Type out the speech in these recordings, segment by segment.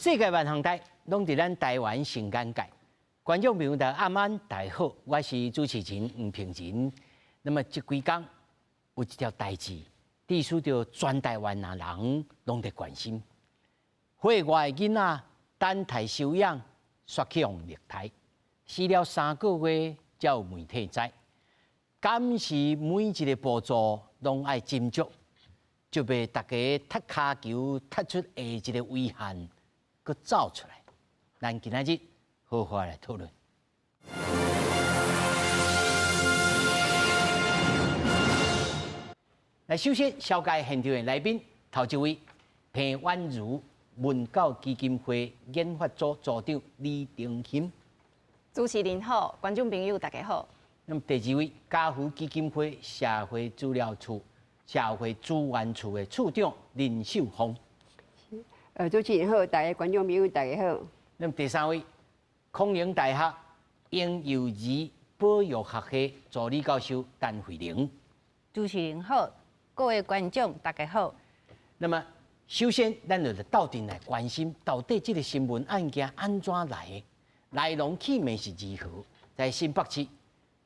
世界萬項代，攏佇咱台灣新眼界。觀眾朋友大家暗安，大家好，我是主持人吳平仁。那麼這幾工有一條代誌，致使著全台灣的人攏佇關心。歲外的囡仔等待收養，煞去予虐待，死了3個月才有媒體知。敢是每一個步驟攏愛斟酌，就袂大家踢跤球踢出下一個遺憾，閣走出來。咱今仔日好好來討論。來，首先紹介現場的來賓，頭一位彭婉如文教基金會研發組組長李定欣。主持人好，觀眾朋友大家好。那麼第二位家扶基金會社會資料處社會資源處的處長林秀鳳。主持人好，大家觀眾朋友大家好。那麼第三位孔明大學嬰幼兒保育學系助理教授陳慧玲。主持人好，各位觀眾大家好。那麼首先，咱就來鬥陣來關心，到底這個新聞案件按怎來的，來龍去脈是如何？在新北市，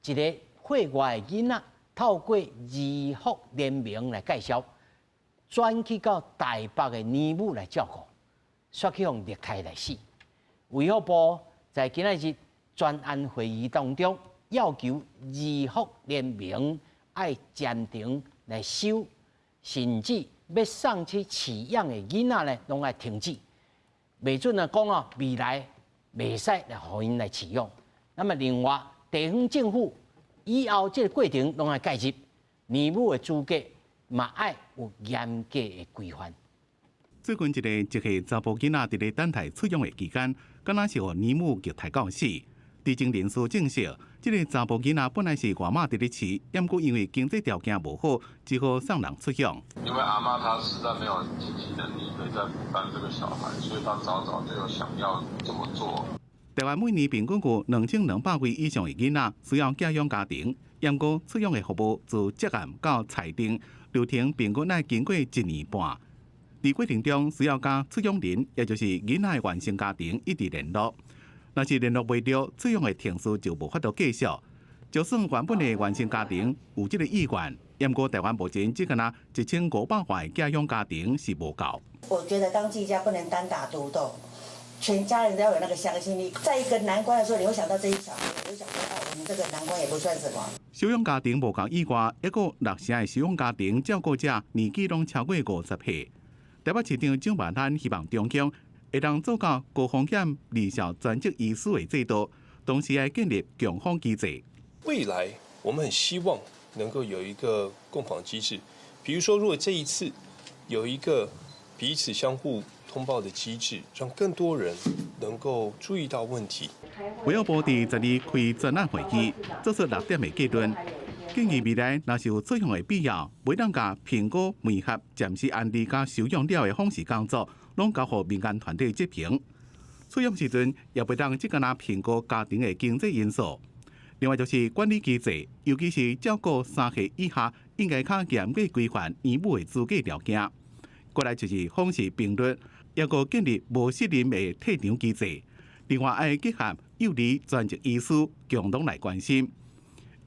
一个歲外的囡仔透過兒福聯盟來介紹，轉去到台北的奶母來照顧，煞去予虐待來死。衛福部在今仔日專案會議當中，要求兒福聯盟愛暫停來收，甚至欲送去飼養的囡仔呢，攏愛停止，袂準啊講啊，未來袂使來予𪜶來飼養。那麼另外，地方政府以後這個過程攏愛介入，奶母的資格嘛愛有嚴格的規範。最近一个一歲查埔囡仔佇咧等待出養的期間，敢若是予奶母虐待到死。知情人士證實，這个查埔囡仔本來是外媽佇咧飼，毋過因為經濟條件無好，只好送人出養。因為阿媽她實在沒有經濟能力可以再負擔這個小孩，所以她早早就有想要這麼做。台灣每年平均有2200位以上的囡仔需要寄養家庭，毋過出養的服務自接案到裁定流程平均愛經過一年半。佇過程中需要佮出養人，也就是囡仔的原生家庭一直聯絡。若是聯絡袂著，出養的程序就無法度繼續。就算原本的原生家庭有這个意願，毋過台灣目前只敢若1500外寄養家庭是無夠。我覺得當技嘉不能單打獨鬥。全家人都要有那個向心力，在一個難關的時候，你會想到這些小孩，你會想說，哦，我們這個難關也不算什麼。收養家庭無夠以外，抑閣六成的收養家庭照顧者年紀攏超過50歲。台北市長蔣萬安希望中央會當做到高風險離校專職醫師的制度，同時愛建立共訪機制。未來我們很希望能夠有一個共訪機制，比如說，如果這一次有一個彼此相互通報的機制，讓更多人能夠注意到問題。衛福部佇12開專案會議，做出六點的結論，建議未來若是有出養的必要，袂當共評估、媒合、暫時安置佮收養了的訪視工作，攏交予民間團體執行。出養時陣也袂當只干焦評估家庭的經濟因素。另外就是管理機制，尤其是照顧3歲以下，應該較嚴格規範奶母的資格條件。過來就是訪視頻率，抑閣建立無信任的退場機制。另外，愛結合幼兒專職醫師共同來關心。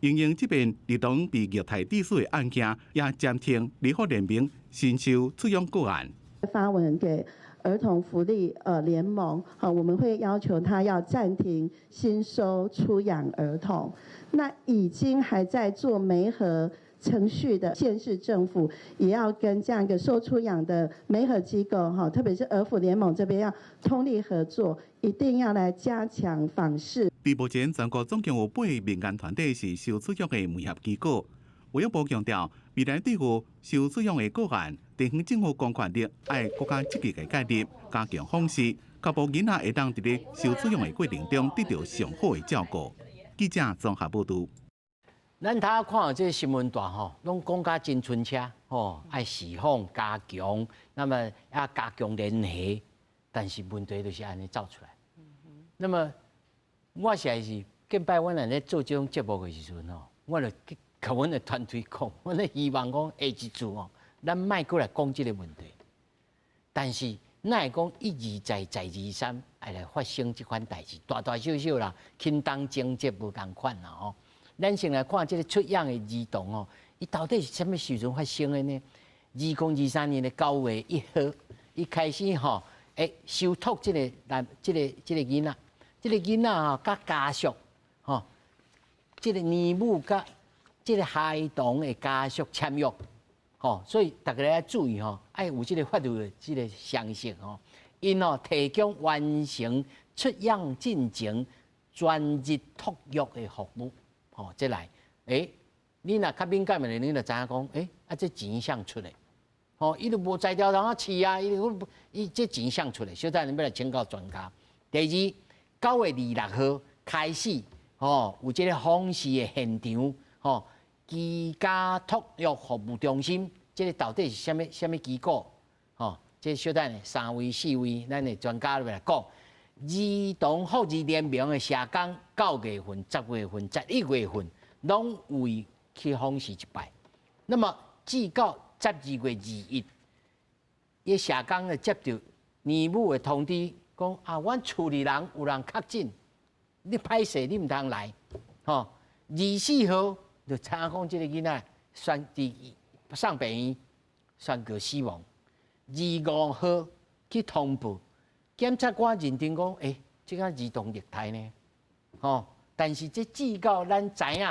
因應這遍兒童被虐待致死的案件，也暫停兒福聯盟新收出養個案。發文給兒童福利聯盟，好，我們會要求他要暫停新收出養兒童。那已經還在做媒合程序的縣市政府，也要跟這樣一個收出養的媒合機構，哈，特別是兒福聯盟這邊要通力合作，一定要來加強訪視。佇目前，全國總共有八个民間團體是收出養的媒合機構。衛福部強調，未來對於收出養的個案，地方政府公權力愛閣較積極的介入，加強訪視，確保囡仔會當佇咧收出養的過程中得著上好的照顧。記者綜合報導。咱頭看到這个新聞段吼，攏講甲真順車吼，愛釋放加強，那麼啊加強聯繫，但是問題就是按呢走出來。那麼我實在是近擺阮咧做這種節目的時陣吼，我就去共阮的團隊講，阮咧希望講下一次哦，咱莫閣來講這个問題。但是哪會講一而再再而三愛來發生這款代誌，大大小小啦，輕重情節無仝款啦吼。咱先來看這个出養的兒童哦，伊到底是啥物時陣發生的呢？2023年的9月1號，伊開始吼，收託這个男，這个囡仔，這个囡仔吼，佮家屬吼，這个年母佮這个孩童的家屬簽約，吼，所以大家愛注意吼，愛有這个法律的這个常識吼。𪜶吼提供完成出養進前全日托育的服務，吼，這來，你若較敏感的，你就知影講，啊，這錢誰出的？吼，伊都無才調通啊飼啊，伊這錢誰出的？小等你欲來請教專家。第二，9月26號開始，吼，有這个訪視的現場，吼，居家托育服務中心，這个到底是啥物啥物機構？吼，這小等三位四位，咱的專家來講。兒童福利聯盟的社工，9月份、10月份、11月份，攏有去訪視一擺。那麼至到12月21，伊社工就接著年母的通知，講啊，阮厝裡人有人確診，你歹勢，你毋通來，吼。24號就知影講這个囡仔宣佇送病院宣告死亡。25號去通報，檢察官認定講，這个兒童虐待呢，吼。但是這至到咱知影，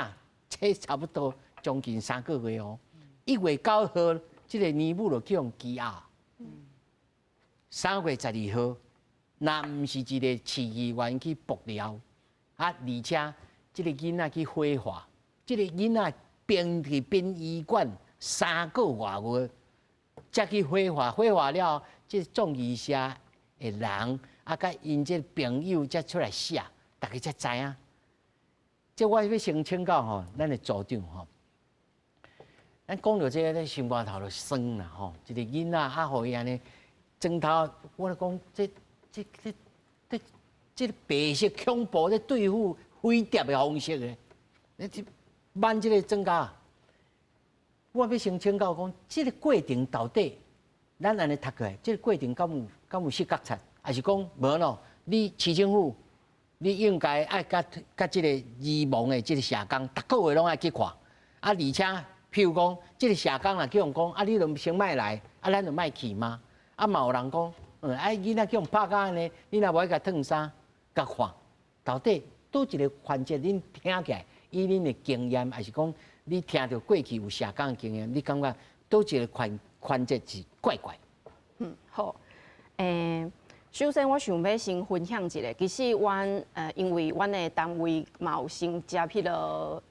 這差不多將近3個月哦。1月9號，這个年母就去予羈押。3月12號，若毋是一個市議員去爆料，啊，而且這个囡仔去火化，這个囡仔冰佇殯儀館3個外月，才去火化，火化了，這葬儀社的人啊，佮𪜶這个朋友才出來寫，大家才知影。這我欲先請教吼，咱的組長吼，咱講著這个，咧心肝頭就酸啦吼，一个囡仔啊，予伊按呢枕頭，我咧講，這這這這這个白色恐怖咧對付飛碟的方式的，你這挽這个專家，我欲先請教講，這个過程到底，咱按呢讀過來，這个過程敢有失覺察，還是講無咯？你市政府，你應該愛佮佮這个兒網的這个社工，逐個月攏愛去看，啊，而且譬如講，這个社工若去予講，啊，你著先莫來，啊，咱就莫去嗎？啊，嘛有人講，啊，囡仔去予拍甲按呢，你若無愛共脫衫，共看，到底佗一个環節，恁聽起來，以恁的經驗，還是講你聽著過去有社工的經驗，你感覺佗一个環環節是怪怪？嗯，好，首先我想欲先分享一下，其實阮因為阮的單位嘛有承接彼个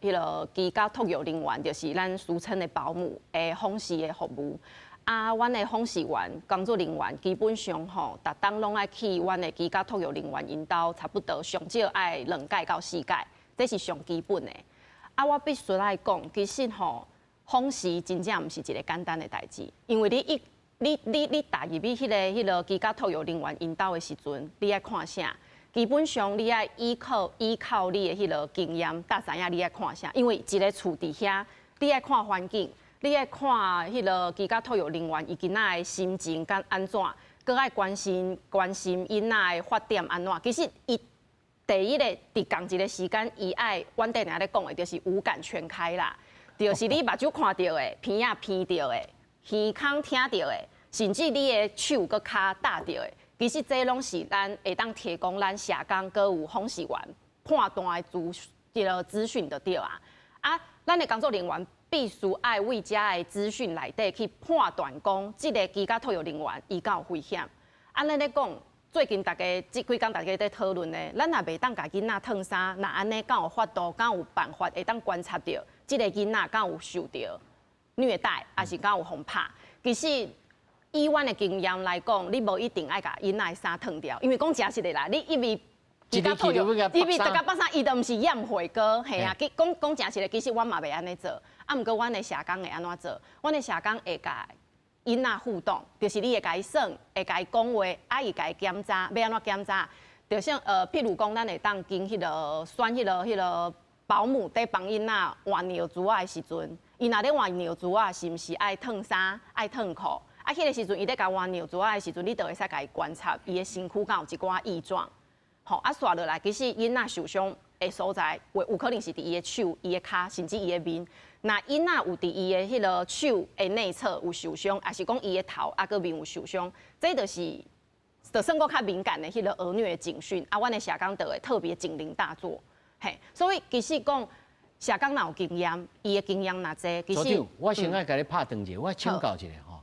居家托育人員，就是咱俗稱的保姆的訪視的服務。啊，阮的訪視員工作人員基本上吼，逐冬攏愛去阮的居家托育人員𪜶兜，差不多上少愛2屆到4屆，這是上基本的。啊，我必須來講，其實吼，訪視真正毋是一个簡單的代誌，因為你一你你你踏入去彼个居家托育人員𪜶兜的時陣，你愛看啥？基本上你愛依靠你的彼个經驗，才知影你愛看啥。因為一个厝佇遐，你愛看環境，你愛看彼个居家托育人員伊囡仔的心情敢按怎，閣愛關心關心囡仔的發展按怎。其實伊第一个佇仝一个時間，伊愛阮頂下咧講的，就是五感全開啦，就是你目睭看著的，鼻仔鼻著的，耳孔聽著的，甚至你的手閣跤踏著的，其實這攏是咱會當提供咱社工閣有訪視員判斷的這个資訊就對啊。啊，咱的工作人員必須愛為遮的資訊內底去判斷講，這个居家托育人員伊敢有危險。按呢咧講，最近大家這幾工大家佇討論的，咱也袂當共囡仔脫衫，若按呢敢有法度，敢有辦法會當觀察著這个囡仔敢有受著虐待，抑是敢有予拍？其實以阮的經驗來講，你無一定愛共囡仔的衫脫掉，因為講誠實的啦，你因為居家托育，因為逐共縛衫，伊都毋是驗血哥，嘿啊，講講誠實的，其實阮嘛袂按呢做，啊，毋過阮的社工會按怎做？阮的社工會共囡仔互動，就是你會共伊耍，會共伊講話，啊，伊共伊檢查，欲按怎檢查？就像譬如講，咱會當經彼个選彼个保姆佇幫囡仔換尿苴仔的時陣，伊若咧換尿苴仔，是毋是愛脫衫、愛脫褲？啊，彼个時陣伊咧共換尿苴仔的時陣，你就會使共伊觀察伊的身軀敢有一寡異狀。吼，啊，紲落來，其實囡仔受傷的所在，有可能是佇伊的手、伊的跤，甚至伊的面。若囡仔有佇伊的彼个手的內側有受傷，抑是講伊的頭抑閣面有受傷，這就是就算講較敏感的彼个兒虐的警訊。啊，阮的社工就會特別警鈴大作。嘿，所以其實講社工若有經驗，伊的經驗若濟，其實我先愛共你拍斷者，我請教一下吼，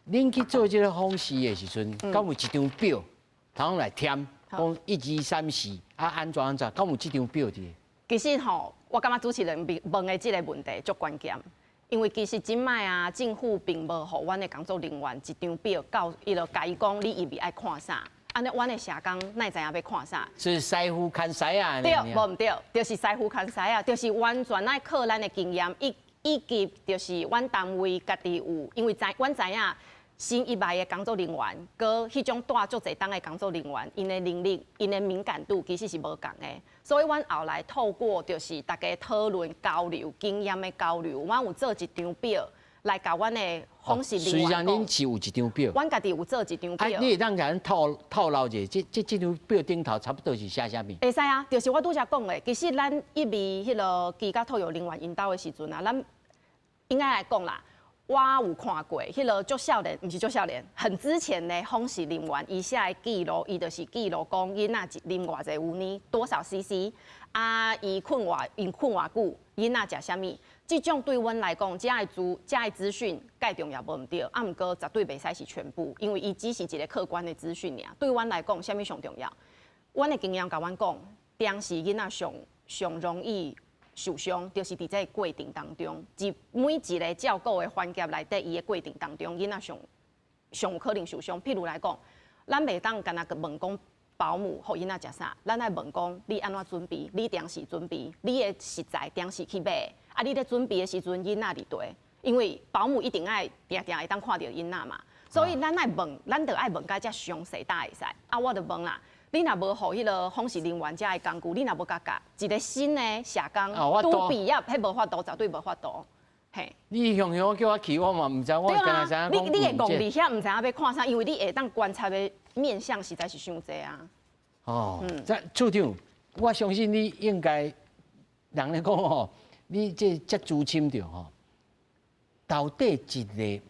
恁去做這个訪視的時陣，敢有一張表，通來填？講一二三四啊，按怎按怎，敢有這張表佇？其實吼，我感覺主持人問的這个問題足關鍵，因為其實這擺啊，政府並無予阮的工作人員一張表，教伊就共伊講，你入去愛看啥，按呢，阮的社工哪會知影欲看啥？是師傅牽師仔。對，無毋對，就是師傅牽師仔，就是完全愛靠咱的經驗，以及就是阮單位家己有，因為知阮知影。新一代的工作人員，佮彼種帶足濟冬的工作人員，𪜶的能力、𪜶的敏感度其實是無仝的。所以，阮後來透過就是大家討論交流、經驗的交流，阮有做一張表來共阮的訪視人員講。實際上，恁是有一張表。阮家己有做一張表。啊，你會當共阮透露者，這張表頂頭差不多是寫啥物？會使啊，就是我拄才講的。其實咱入去彼个居家托育人員𪜶兜的時陣啊，咱應該來講啦。我有看過，彼个足少年，毋是足少年，很之前的訪視人員，伊寫的記錄，伊就是記錄講囡仔啉偌濟牛奶，多少 CC，啊，伊睏偌，𪜶睏偌久，囡仔食啥物，這種對阮來講，這个資訊蓋重要無毋對，啊，毋過絕對袂使是全部，因為伊只是一个客觀的資訊爾。對阮來講，啥物上重要？阮的經驗共阮講，當時囡仔上上容易受傷，就是佇這个過程當中，佇每一个照顧的環節內底，伊的過程當中，囡仔上上有可能受傷。譬如來講，咱袂當干焦問講保姆予囡仔食啥，咱愛問講你按怎準備，你定時準備，你的食材定時去買，啊，你咧準備的時陣，囡仔佇佗，因為保姆一定愛定定會當看著囡仔嘛，所以咱愛問，咱就愛問甲遮詳細才會使。啊，我就問啦。你若無予彼个訪視人員遮的工具，你若無共教一个新的社工拄畢業，彼無法度，絕對無法度。嘿，你雄雄叫我去，我嘛毋知，我敢若知影。你會戇佇遐，毋知影欲看啥，因為你會當觀察的面向實在是傷濟啊。哦，這處長，我相信你應該，人咧講吼，你這遮資深著吼，到底一个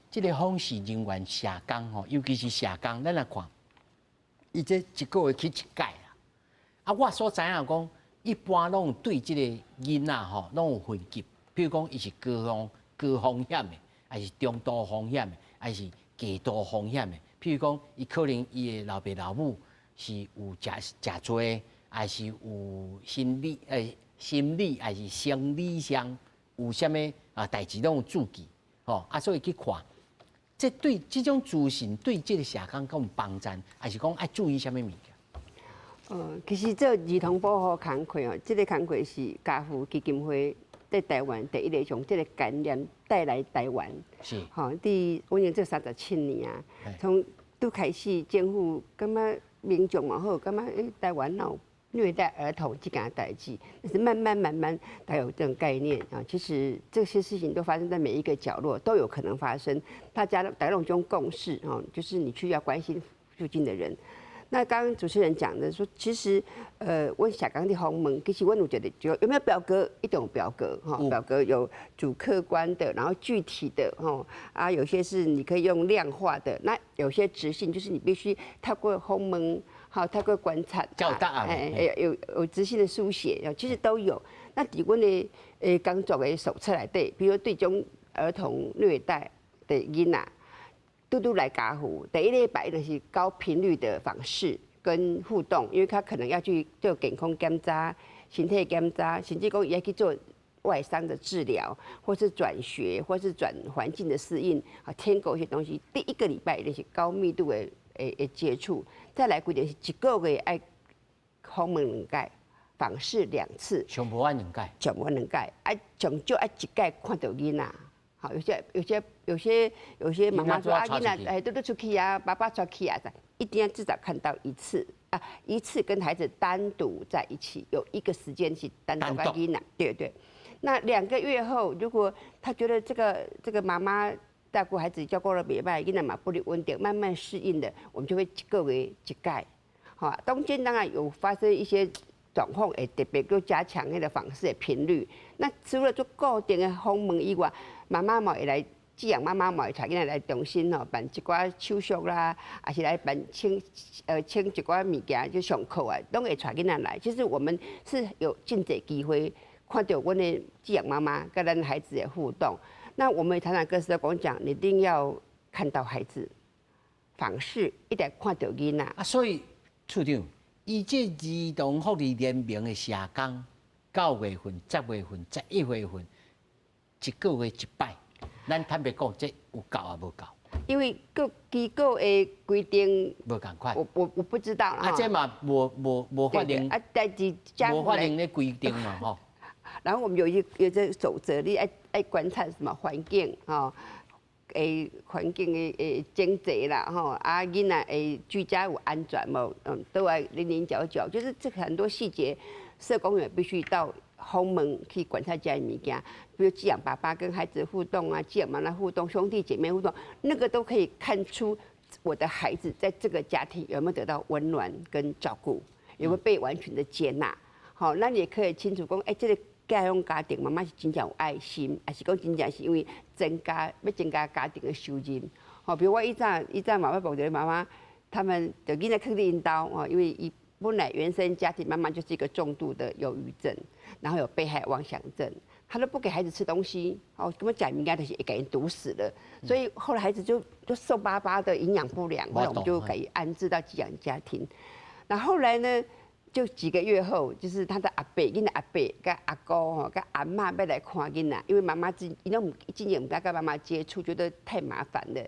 這个訪視人員社工吼，尤其是社工，咱來看。伊這一個月去一擺啦，啊，我所知影講，一般攏對這个囡仔吼，攏有分級，比如講，伊是高風險的，抑是中度風險的，抑是低度風險的。譬如講，伊可能伊的老爸老母是有食食醉，抑是有心理，抑是生理上有啥物啊代誌攏有注記，吼啊，所以去看。這對這種資訊對這个社工敢有幫助，抑是講愛注意啥物物件？其實做兒童保護工課哦，這个工課是家父基金會在台灣第一个將這个概念帶來台灣。吼，佇阮已經做37年啊，從拄開始政府感覺民眾嘛好，感覺台灣哪有虐待兒童這件代誌，但是慢慢慢慢，才有這種概念啊。其實這些事情都發生在每一個角落，都有可能發生。大家達到這種共識哦，就是你去要關心附近的人。那剛剛主持人講的說，其實，阮社工佇訪問，其實阮有覺得就有沒有表格，一種表格哈，表格有主客觀的，然後具體的哈，啊，有些是你可以用量化的，那有些質性就是你必須透過訪問。好，透過觀察，較大哎，有質性的書寫，其實都有。那佇阮的工作的手冊內底，比如對這種兒童虐待的囡仔，拄拄來家父，第一禮拜就是高頻率的訪視跟互動，因為他可能要去做健康檢查、身體檢查，甚至講伊愛去做外傷的治療，或是轉學，或是轉環境的適應，啊，添購一些東西。第一個禮拜就是高密度的接觸，再來規定是一個月愛訪問兩擺，訪視兩次，上無愛兩擺，上無兩擺，啊，上少愛一擺看著囡仔。好，有些媽媽說啊，囡仔哎都出去啊，爸爸出去啊，一定要至少看到一次啊，一次跟孩子單獨在一起，有一個時間是單獨跟囡仔，對對。那2個月後，如果他覺得這個媽媽照顧孩子照顧得袂䆀，囡仔嘛步履穩定，慢慢適應的，我們就會一個月一擺。吼，中間當然有發生一些狀況，會特別閣加強彼個訪視的頻率。那除了做固定的訪問以外，媽媽嘛會來寄養媽媽嘛會帶囡仔來中心吼辦一寡手續啦，抑是來辦請一寡物件就上課啊，攏會帶囡仔來。其實我們是有真濟機會看著阮的寄養媽媽佮咱孩子的互動。那我們常常跟社工講，你一定要看到孩子訪視，一定看著囡仔。啊，所以處長，伊這兒童福利聯盟的社工，9月份、10月份、11月份，一個月一擺，咱坦白講，這有夠抑無夠？因為各機構的規定無仝款，我不知道。啊，這嘛無法令，啊，但是無法令的規定嘛，吼。然後我們有這守則，你愛觀察什麼環境，吼，環境的整齊啦，吼，啊，囡仔居家有安全無？都愛稜稜角角，就是這個很多細節，社工員必須到訪問去觀察這些物件，比如寄養爸爸跟孩子互動啊，寄養媽媽互動，兄弟姐妹互動，那個都可以看出我的孩子在這個家庭有沒有得到溫暖跟照顧，有沒有被完全的接納。好，那你也可以清楚講，欸，這個寄養家庭媽媽是真正有愛心，抑是講真正是因為欲增加家庭的收入。吼，比如我以前嘛，我碰著媽媽，他們就囡仔囥佇𪜶兜吼，因為伊本來原生家庭媽媽就是一個重度的憂鬱症，然後有被害妄想症，他都不給孩子吃東西，哦，根本食物件就是會共𪜶毒死了，所以後來孩子就瘦巴巴的，營養不良，後來我們就給安置到寄養家庭。那後來呢？就幾個月後，就是他的阿伯，囡仔阿伯、佮阿姑吼、佮阿嬤欲來看囡仔，因為媽媽之伊攏毋之前毋敢佮媽媽接觸，覺得太麻煩了。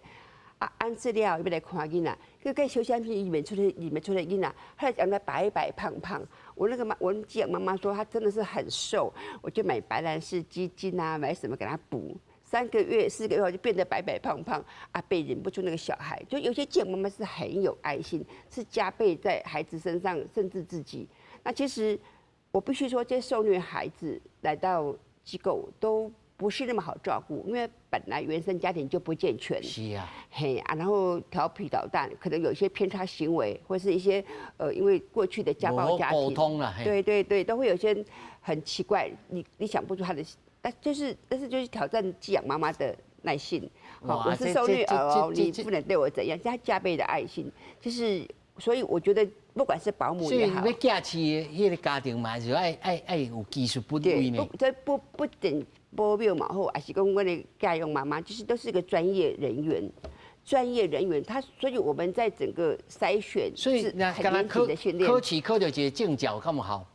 啊，安置了後欲來看囡仔，佮佮小聲片認袂出來囡仔，後來長得白白胖胖。我那個媽，我們寄養媽媽說她真的是很瘦，我就買白蘭氏雞精啊，買什麼給她補。3個月、4個月後就變得白白胖胖，阿伯認不出那個小孩。就有些寄養媽媽是很有愛心，是加倍在孩子身上，甚至自己。那其實我必須說，這些受虐孩子來到機構都不是那麼好照顧，因為本來原生家庭就不健全。是啊。嘿啊，然後調皮搗蛋，可能有一些偏差行為，或是一些因為過去的家暴家庭。溝通啦。對對對，都會有些很奇怪，你想不出他的。但是就是挑戰寄養媽媽的耐性。好，我是受虐兒哦，你不能對我怎樣，加倍的愛心，就是所以我覺得不管是保姆也好，所以欲寄飼的彼個家庭嘛，就愛有技術本位呢。這不僅保姆嘛好，抑是講阮的寄養媽媽，就是都是一個專業人員。專業人員，他所以我們在整個篩選，所以那很嚴謹的訓練。考試考著一個證照較有效。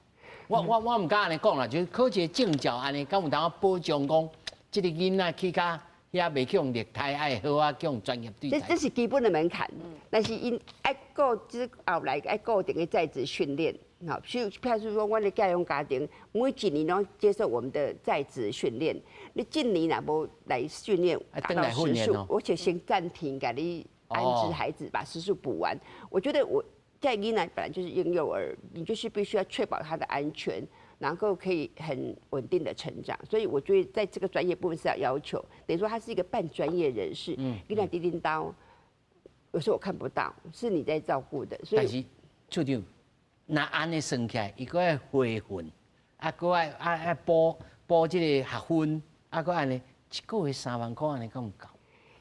我毋敢按呢講啦，就是考一個證照按呢，敢有當保障講，這個囡仔去較遐袂去予虐待，愛好啊，去予專業對待。這是基本的門檻，但是𪜶愛固就是後來愛固定的在職訓練，好，譬如說，阮的寄養家庭每一年攏接受我們的在職訓練。你今年若無來訓練達到時數，我就先暫停，共你安置孩子，把時數補完。我覺得我。在囡仔本來就是嬰幼兒，你就是必須要確保他的安全，然後可以很穩定的成長。所以我覺得在這個專業部分是要要求，等於說他是一個半專業人士。囡仔佇恁兜，有時候我看不到，是你在照顧的。所以，但是處長，若按呢算起來，伊閣愛回訓，啊，閣愛補這個學分，啊，閣按呢一個月3萬塊，按呢敢有夠？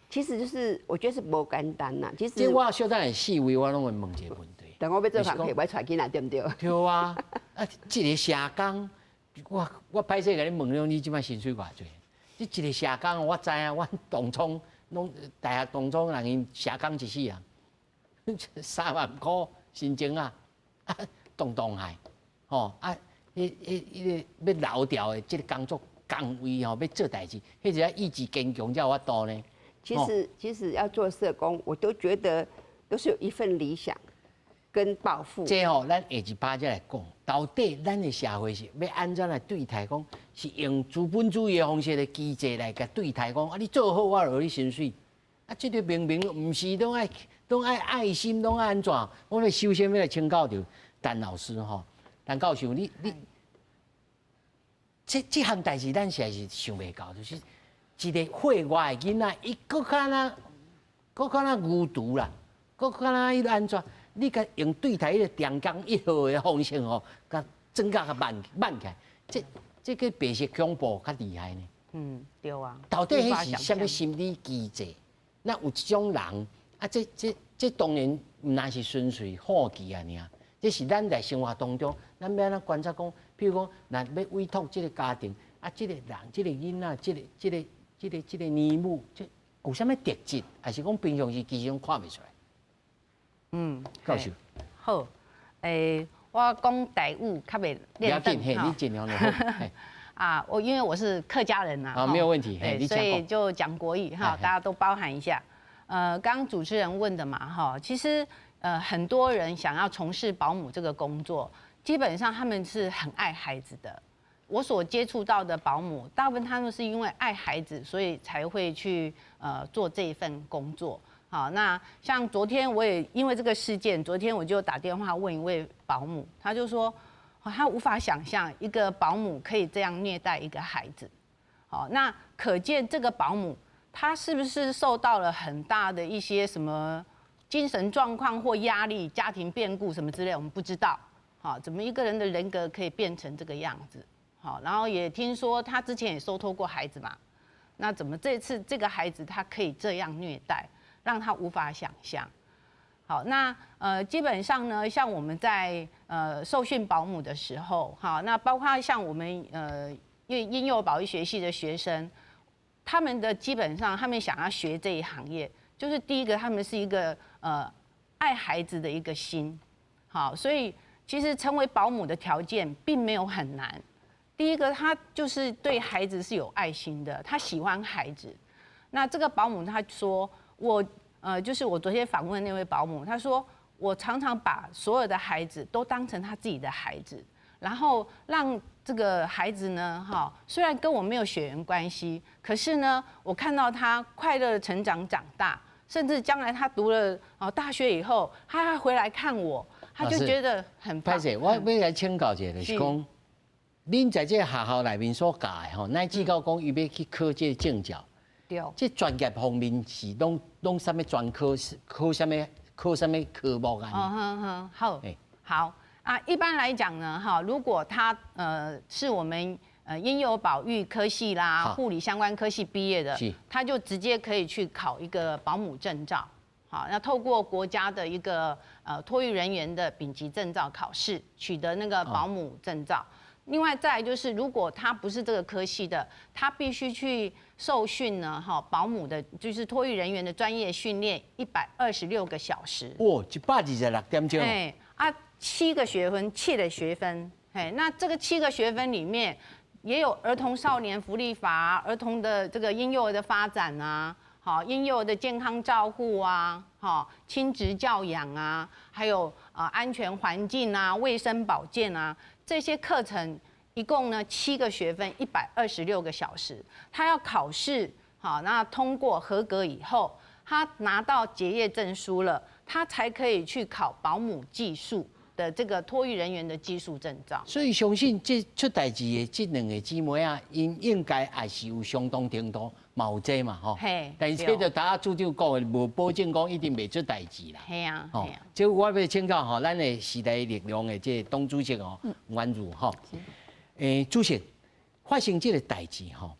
其實就是我覺得是無簡單啦。其實，這我小等下四位我攏會問一個問題。等我欲做工課，我帶囡仔對毋對？對啊，啊，這個社工，我歹勢共你問了，你這擺薪水偌濟？你一個社工，我知影，阮同窗攏大學同窗人𪜶社工一世人，3萬塊薪錢啊，啊，動動害，吼啊，彼個欲留掉的這個工作崗位吼，欲做代誌，彼個意志堅強才有法度呢。其實要做社工，我都覺得都是有一份理想跟抱負。這吼，咱下一趴再來講，到底咱的社會是欲按怎來對待？講是用資本主義的方式的機制來共對待？講啊，你做好我就予你薪水。啊，這個明明毋是攏愛愛心，攏愛按怎？我們首先欲來請教著陳老師吼，陳教授，你這項代誌，咱實在是想袂到，就是。一个歲外的囡仔，伊閣較若，閣較若牛櫥啦，閣較若彼個按怎？你共用對待彼個長江一號的方式吼，共整甲較慢慢起來，這個白色恐怖較厲害呢。嗯，對啊。到底彼是啥物心理機制？那有這種人啊，這當然毋但是純粹好奇啊爾，這是咱在生活當中，咱欲按怎觀察講？譬如講，若欲委託這個家庭，啊，這個人、這個囡仔、這個、這個、這個、這個乳母，這有啥物特質？還是講平常時其實攏看袂出來？教授。好，我講台語較袂練轉，嘿，你盡量就好。啊，我因為我是客家人吶，啊，沒有問題，所以就講國語哈，大家都包涵一下。剛剛主持人問的嘛，哈，其實很多人想要從事保姆這個工作，基本上他們是很愛孩子的。我所接觸到的保姆，大部分他們是因為愛孩子，所以才會去做這一份工作。好，那像昨天我也因為這個事件，昨天我就打電話問一位保姆，他就說，他無法想象一個保姆可以這樣虐待一個孩子。好，那可見這個保姆他是不是受到了很大的一些什麼精神狀況或壓力、家庭變故什麼之類，我們不知道。好，怎麼一個人的人格可以變成這個樣子？好，然後也聽說他之前也收託過孩子嘛，那怎麼這次這個孩子他可以這樣虐待，讓他無法想象。好，那基本上呢，像我們在受訓保姆的時候，好，那包括像我們因為嬰幼兒保育學系的學生，他們的基本上他們想要學這一行業，就是第一個他們是一個愛孩子的一個心，好，所以其實成為保姆的條件並沒有很難。第一個，他就是對孩子是有愛心的，他喜歡孩子。那這個保姆他說我。就是我昨天訪問那位保姆，她說我常常把所有的孩子都當成他自己的孩子，然後讓這個孩子呢，哈，雖然跟我沒有血緣關係，可是呢，我看到他快樂的成長長大，甚至將來他讀了大學以後，他還回來看我，他就覺得很。歹勢，我欲來請教一下，就是講，恁在這個學校內面所教的吼，乃至到講伊欲去考這個證照。對，這專業方面是攏攏啥物專科？考啥物考啥物科目啊？哦，好好好，好啊。一般來講呢，哈，如果他是我們嬰幼兒保育科系啦、護理相關科系畢業的，他就直接可以去考一個保姆證照。好，那透過國家的一個托育人員的丙級證照考試，取得那個保姆證照。另外再來就是，如果他不是這個科系的，他必須去受訓呢，哈，保姆的，就是托育人員的專業訓練126個小時。哇，126點鐘。哎啊，七個學分，七個學分。哎，那這個七個學分裡面，也有兒童少年福利法、兒童的這個嬰幼兒的發展啊，好，嬰幼兒的健康照護啊，好，親職教養啊，還有啊安全環境啊、衛生保健啊。這些課程一共呢七個學分，126個小時。他要考試，好，那通過合格以後，他拿到結業證書了，他才可以去考保姆技術的這個托育人員的技術證照。所以相信這出代誌的這兩個姊妹啊，𪜶應該也是有相當程度嘛有這嘛吼。嘿。但是這就拄仔處長講的，無保證講一定袂出代誌啦。嘿啊。吼，這我欲請教吼，咱的時代力量的這個黨主席吼，宛如吼。主席，發生這個代誌吼，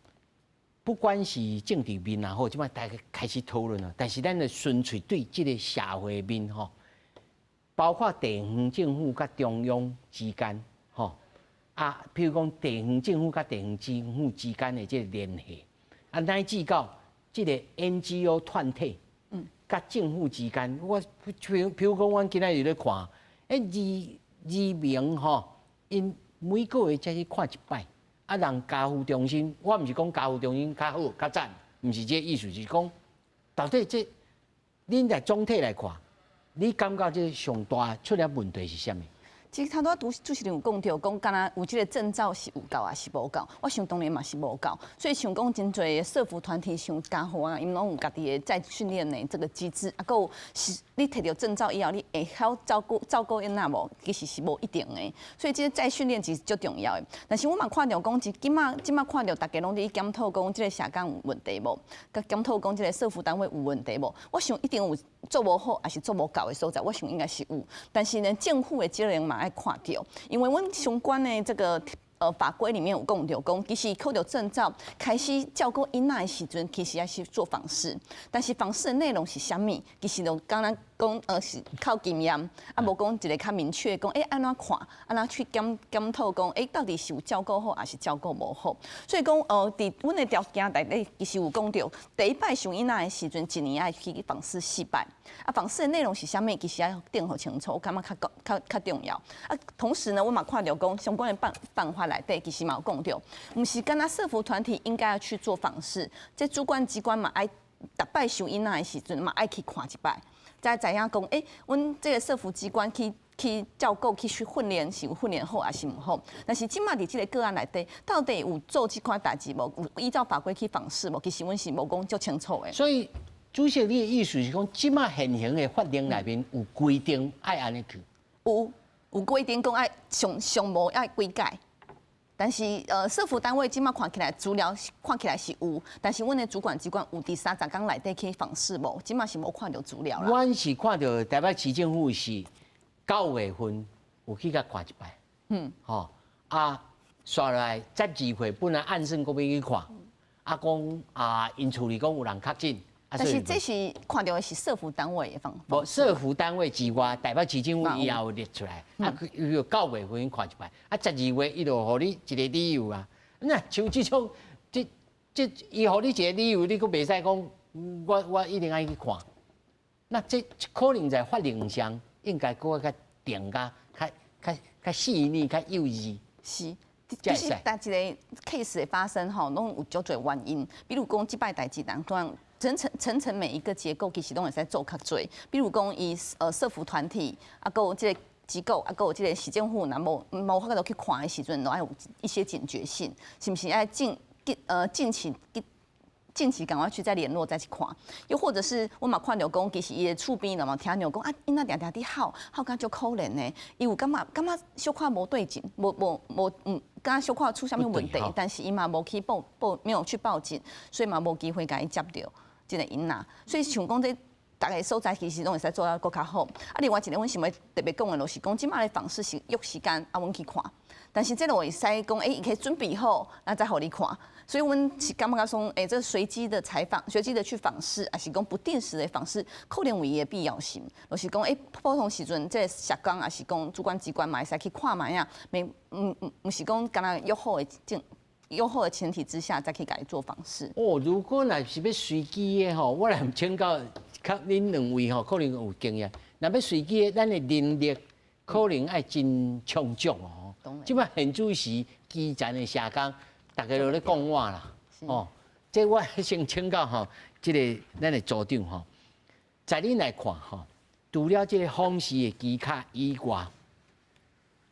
不管是政治面也好，這擺大家開始討論了。但是咱的純粹對這個社會面吼，包括地方政府佮中央之間，吼啊，譬如講地方政府佮地方政府之間的這個聯繫，啊，乃至到這個 NGO 團體，佮政府之間，我譬如講，阮今仔日咧看，移民吼，𪜶每個月才去看一擺，啊，人家扶中心，我毋是講家扶中心較好較讚，毋是這個意思，是講到底這，恁在總體來看，你感覺這上大出了問題是啥物？其實頭拄仔主持人有講著，講敢若有這個證照是有夠抑是無夠？我想當然嘛是無夠。所以像講真濟社福團體，像家父啊，𪜶攏有家己的再訓練的這個機制。啊，閣有是你提著證照以後，你會曉照顧照顧囡仔無？其實是無一定的。所以這個再訓練其實足重要的。但是我嘛看著講，這馬這馬看著大家攏佇檢討講，這個社工有問題無？佮檢討講這個社福單位有問題無？我想一定有做無好，抑是做無夠的所在，我想應該是有。但是呢，政府的責任嘛愛看著，因為阮相關的這個法規裡面有講著講，其實考著證照開始照顧囡仔的時陣，其實愛去做訪視，但是訪視的內容是啥物？其實就敢若講是靠經驗，啊無講一個較明確講，按怎看，按怎去檢檢討講，到底是有照顧好，抑是照顧無好？所以講，佇阮的條件內底，其實有講著，第一擺收囡仔的時陣，一年愛去訪視四擺，啊，訪視的內容是啥物？其實愛定予清楚，我感覺較較較重要。啊，同時呢，我嘛看著講相關的辦辦法內底，其實嘛有講著，毋是干焦社福團體應該要去做訪視，這主管機關嘛愛逐擺收囡仔的時陣嘛愛去看一擺。才知影講，阮這個社福機關去去照顧、去訓練是有訓練好，抑是毋好？但是這馬佇這個個案內底，到底有做這款代誌無？有依照法規去訪視無？其實阮是無講足清楚的。所以，主席，你的意思是講，這馬現行的法令內面有規定愛按呢去？有有規定講愛上上無愛幾改。但是，社福單位這馬看起來資料看起來是有，但是阮的主管機關有佇30工內底去訪視無？這馬是無看著資料啦。阮是看著台北市政府是9月份有去共看一擺，吼啊，煞落來12月本來按算閣欲去看，啊講啊，𪜶厝裡講有人確診。但是這是看著的是社福單位的方。無社福單位之外，台北市政府伊也有列出來，啊，伊有9月份看一擺，啊，12月伊就予你一個理由啊。那像這種，這這伊予你一個理由，你閣袂使講，我我一定愛去看。那這可能在法令上應該閣較定較較較較細膩、較幼稚。是。其實逐一個 case 的發生吼，攏有足濟原因。比如講，這擺代誌當中，層層層層每一個結構其實攏會使做較濟。比如講，伊社福團體啊，閣有這個機構啊，閣有這個市政府，若無無法度去看的時陣，攏愛有一些警覺性，是毋是愛近近近期近期趕快去再聯絡再去看，又或者是我嘛看著講，其實伊的厝邊嘛聽著講啊，囡仔定定佇哭，哭甲足可憐的，伊有感覺感覺小可無對勁，無無無感覺小可出啥物問題，但是伊嘛無去報報，沒有去報警，所以嘛無機會共伊接著這個囡仔，所以像講這逐个所在其實攏會使做得閣較好。啊，另外一個阮想欲特別講的，就是講這馬的訪視是約時間啊，阮去看，但是這個會使講，伊可以準備好，咱再予你看。所以，阮是感覺講，這隨機的採訪、隨機的去訪視，抑是講不定時的訪視，可能有伊的必要性。就是講，普通時陣，這個社工抑是講主管機關嘛會使去看覓仔，沒，毋毋毋是講干焦約好的前約好的前提之下，再去共伊做訪視。哦，如果若是欲隨機的吼，我來請教較恁兩位吼，可能有經驗。若欲隨機的，咱的人力可能愛真充足哦。這擺現主時基層的社工，大家都咧講我啦，哦，這我先請教吼，這個咱的組長吼，在恁來看吼，除了這個訪視的機卡以外，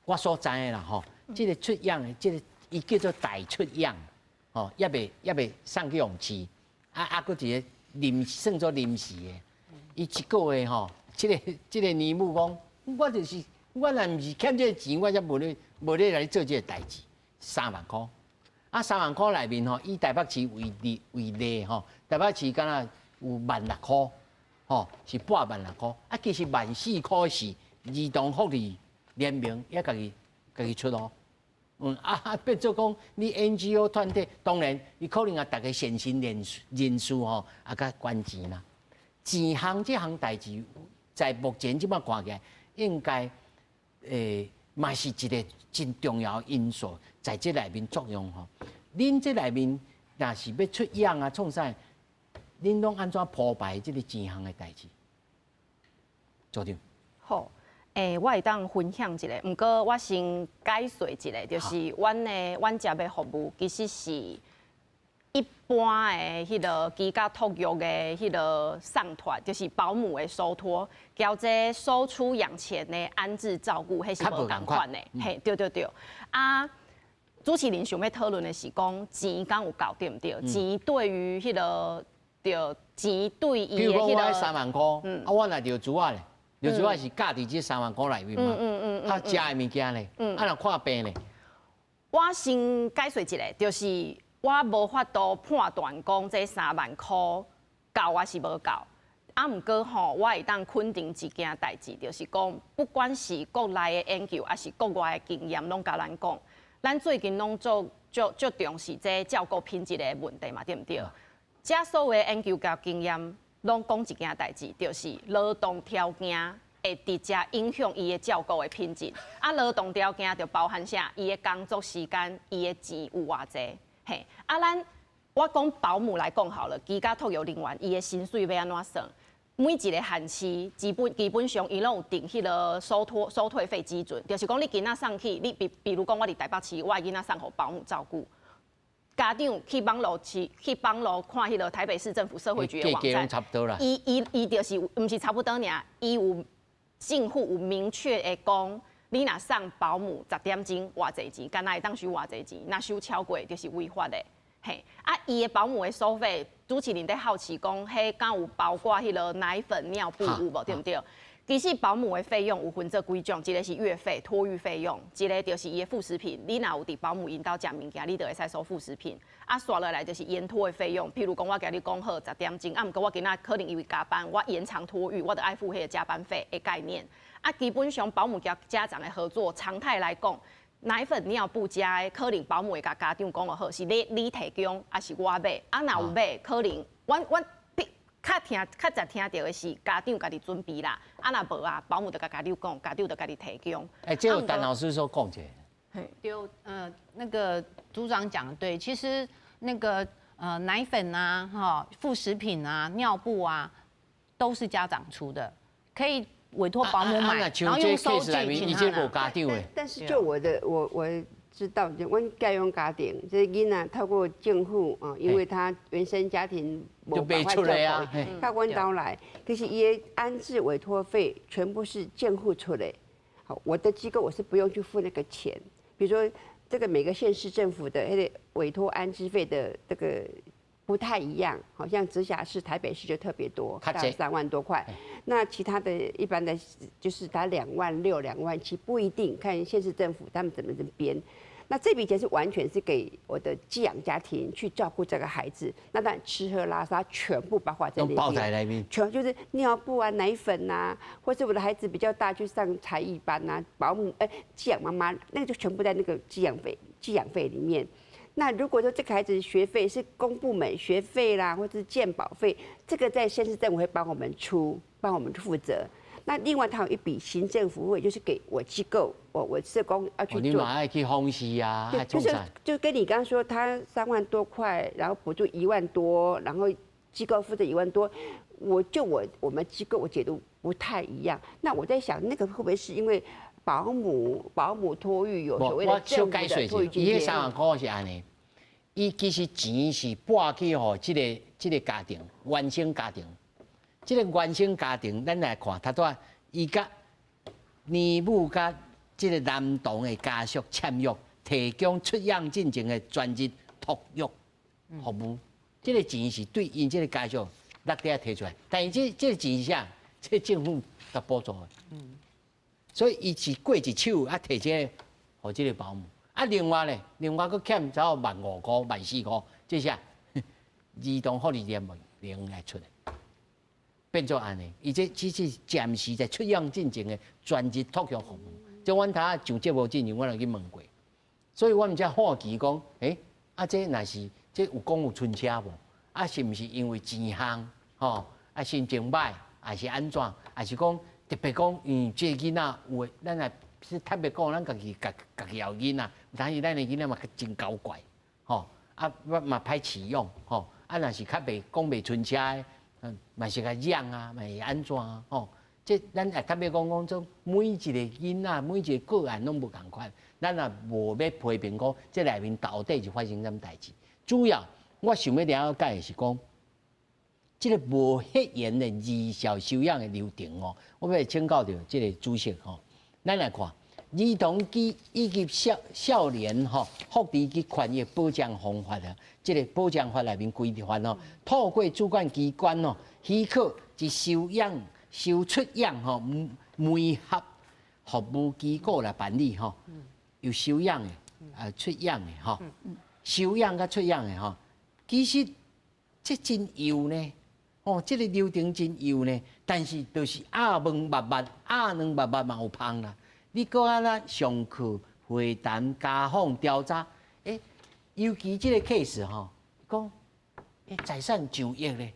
我所知的啦吼，這個出養的這個伊叫做代出養，吼，猶未猶未送去予飼，啊啊，閣一個臨算做臨時的，伊一個月吼，這個這個年母講，我就是我若毋是欠這個錢，我才無咧無咧來做這個代誌，3萬箍。啊，3萬箍內面吼，以台北市為例為例吼，台北市敢若有1.6萬箍，吼是半萬六箍。啊，其實1.4萬箍是兒童福利聯盟也家己家己出哦。啊，變做講你 NGO 團體，當然伊可能也逐个善心人士人士吼，啊較捐錢啦。錢項這項代誌，在目前這擺看起來，應該嘛是一個真重要的因素，在這內面作用吼。恁這內面若是欲出養啊，創啥？恁攏按怎鋪排這個錢項的代誌？組長。好，我會當分享一下，毋過我先解說一下，就是阮的阮接的服務其實是一般的彼个居家托育的彼个送托，就是保姆的收托，佮这收出养前的安置照顾，彼是无仝款的。嘿，對對對。啊，主持人想欲討論的是講錢敢有夠對毋對？錢對於彼個對錢對伊的彼個。比如講我3萬箍，啊，我若著主仔咧，著主仔是教佇這三萬箍內面嘛。啊，食的物件咧，啊，若看病咧。我先解釋一下，就是。我無法度判斷講這三萬箍夠抑是無夠，啊，毋過吼，我會當肯定一件代誌，就是講，不管是國內的研究，抑是國外的經驗，攏共咱講，咱最近攏足足足重視這照顧品質的問題嘛，對毋對？這所有的研究佮經驗，攏講一件代誌，就是勞動條件會直接影響伊的照顧的品質。啊，勞動條件就包含啥？伊的工作時間，伊的錢有偌濟。嘿，啊，咱我講保姆來講好了，居家托育人員伊的薪水欲按怎算？每一個縣市基本上伊攏有定彼个收托收退費基準，就是講你囡仔送去，你比如講我佇台北市，我的囡仔送予保姆照顧，家長去網路去網路看彼个台北市政府社會局的網站，差不多啦。伊就是毋是差不多爾，伊有政府有明確的講。你若送保姆10點鐘偌濟錢，敢若會當收偌濟錢？若收超過就是違法的。嘿，啊，伊的保姆的收費，主持人佇好奇講，彼敢有包括彼个奶粉、尿布有無？對毋對？其實保姆的費用有分做幾種，一個是月費、托育費用，一個就是伊的副食品。你若有佇保姆𪜶兜食物件，你就會使收副食品。啊，紲落來就是延托的費用，譬如講我共你講好10點鐘，啊，毋過我今仔可能因為加班，我延長托育，我就愛付彼个加班費的概念。啊，基本上保姆佮家長的合作，常態來講，奶粉、尿布遮的，可能保姆會共家長講好，是你提供，抑是我買？啊，若有買，可能阮較聽較濟聽著的是家長家己準備啦。啊，若無啊，保姆就共家長講，家長就家己提供。欸，這個陳老師說講者。對，那個組長講的對，其實那個奶粉啊、哈副食品啊、尿布啊，都是家長出的，可以委託保姆買，然後用收據請他拿。但是就我的我知道，就阮寄養家庭，這囡仔透過政府啊，因為他原生家庭無辦法照顧，到阮兜來，其實伊的安置委託費全部是政府出的。好，我的機構我是不用去付那個錢。比如說，這個每個縣市政府的那個委託安置費的這個不太一樣，好像直轄市台北市就特別多，大概3萬多塊。那其他的一般的，就是打2萬6、2萬7，不一定，看縣市政府他們怎麼編。那這筆錢是完全是給我的寄養家庭去照顧這個孩子，那當然吃喝拉撒全部包括在裡面，包在裡面，全就是尿布啊、奶粉啊，或是我的孩子比較大去上才藝班啊，保姆哎寄養媽媽，那個就全部在那個寄養費裡面。那如果說這個孩子學費是公部門學費啦，或者是健保費，這個在縣市政府會幫我們出，幫我們負責。那另外，他有一筆行政服務費，就是給我機構，我社工要去做。你嘛愛去訪視啊，對，就是就跟你剛剛說，他3萬多塊，然後補助1萬多，然後機構負責1萬多，我就我我們機構我解讀不太一樣。那我在想，那個會不會是因為保姆托育有所謂的政府的托育津貼？伊3萬塊是按呢，伊其實錢是撥去予這個家庭原生家庭。這個原生家庭，咱來看，頭拄仔伊佮年母佮這個男童的家屬簽約，提供出養進前的專職托育服務。這個錢是對𪜶這個家屬落底提出來，但是這個錢是啥？這政府共補助的。所以伊是過一手啊，提這個予這個保姆。啊，另外咧，另外閣欠走1萬5塊、1萬4塊，這啥？兒童福利聯盟來出的。變做按呢，伊這只是暫時在出養進前的專職托育服務。這阮頭仔上節目進前，我就去問過，所以我毋才好奇講，欸，啊這若是這有講有春車無？啊是毋是因為錢項吼？啊心情歹，還是按怎？還是講特別講，嗯，這個囡仔有的，咱來是特別講，咱家己家家己有囡仔，但是咱的囡仔嘛真搞怪，吼啊嘛歹飼養，吼啊若是較袂講袂春車的。嘛是共養啊，嘛是按怎啊？吼，這咱也特別講講做每一個囡仔，每一個個案攏無仝款，咱也無欲批評講這內面到底是發生啥物代誌。主要，我想欲了解的是講，這个無血緣的兒少收養的流程哦，我欲請教著這个主席吼，咱來看兒童及以及少少年吼福利及權益保障方法啊，這个保障法內面規範哦，透過主管機關哦許可及收養、收出養吼媒合服務機構來辦理吼，有收養的啊出養的吼，收養佮出養的吼，其實這真幼呢。哦，這个流程真幼呢，但是就是鴨飯密密，鴨卵密密嘛有芳啦。你閣按怎上課、會談、家訪、調查，欸，尤其這个 case 吼，講欸財產上億咧，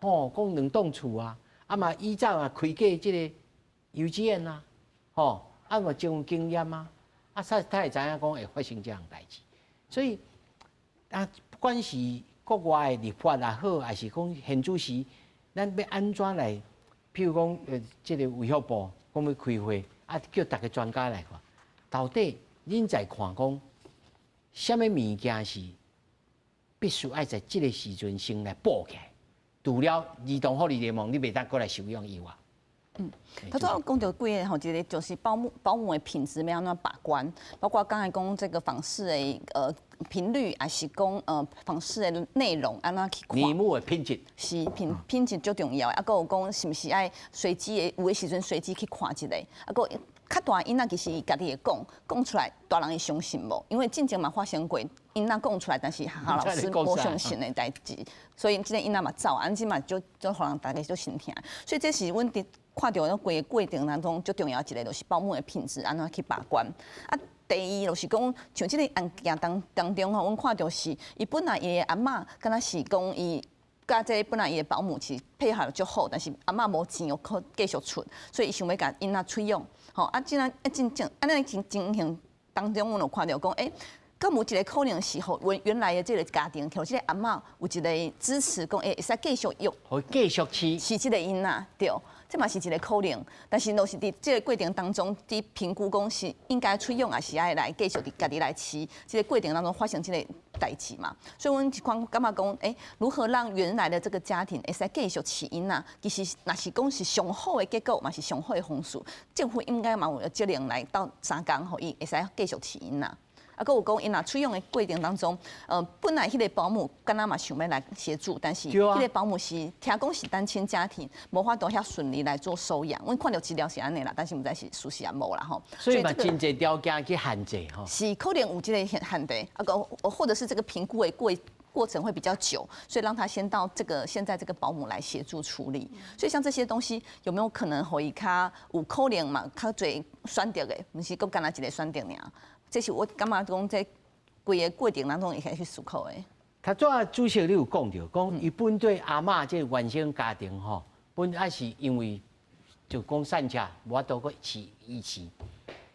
吼，講兩棟厝啊，啊嘛以前嘛開過這个幼稚園啊，吼，啊嘛真有經驗啊，啊，他會知影講會發生這項代誌，所以啊，不管是國外的立法也好，還是講現主時，咱欲按怎來？譬如講，這个衛福部講欲開會，啊，叫逐个專家來看，到底恁在看講，啥物物件是必須愛在這个時陣先來補起來？除了兒童福利聯盟，你袂當閣來收養以外。頭拄仔講著幾个吼，一个就是保姆的品質欲按怎把關，包括剛才講這个訪視的頻率，抑是講訪視的內容按怎去看。奶母的品質。是品質足重要的，啊，閣有講是毋是愛隨機的，有的時陣隨機去看一下，啊，閣較大囡仔其實伊家己會講，講出來大人會相信無？因為進前嘛發生過，囡仔講出來，但是學校老師無相信的代誌，所以這个囡仔嘛走，按呢嘛就就予人大家足心疼。所以這是阮佇看著那規个過程當中，足重要一个就是保姆的品質按怎去把關。啊，第二就是講，像這个案件當中吼，阮看著是，伊本來伊的阿嬤敢若是講伊。佮這个本來伊的保姆是配合足好，但是阿嬤無錢予閣繼續出，所以伊想欲共囡仔出養。吼啊，這啊真正按呢情形當中，阮有看著講，欸，敢有一个可能是予原來的這个家庭，予這个阿嬤有一个支持，講會使繼續育，予繼續飼，飼這个囡仔，對，這嘛是一个可能。但是，就是佇這个過程當中，佇評估講是應該出養，抑是愛來繼續佇家己來飼，這个過程當中發生這个代誌嘛。所以，阮一款感覺講，欸，如何讓原來的這个家庭會使繼續飼囡仔？其實，若是講是上好的結果，嘛是上好的方式，政府應該嘛有責任來鬥相共，予伊會使繼續飼囡仔。啊，閣有講，𪜶若出養的過程當中，本來彼个保姆敢若嘛想欲來協助，但是彼个保姆是聽講是單親家庭，無法度遐順利來做收養。阮看著資料是按呢啦，但是毋知是事實抑無啦吼。所以嘛，真濟條件去限制吼。是可能有這个限制，啊閣或者是這个評估的過程會比較久，所以讓他先到這个現在這个保姆來協助處理。所以像這些東西有沒有可能予伊較有可能嘛？較濟選擇的，毋是閣干焦一个選擇爾。這是我感覺講，這規个過程當中會使去思考的。頭拄仔主席你有講著，講伊本對阿嬤這个原生家庭吼，本來是因為就講散赤，無法度閣飼伊飼。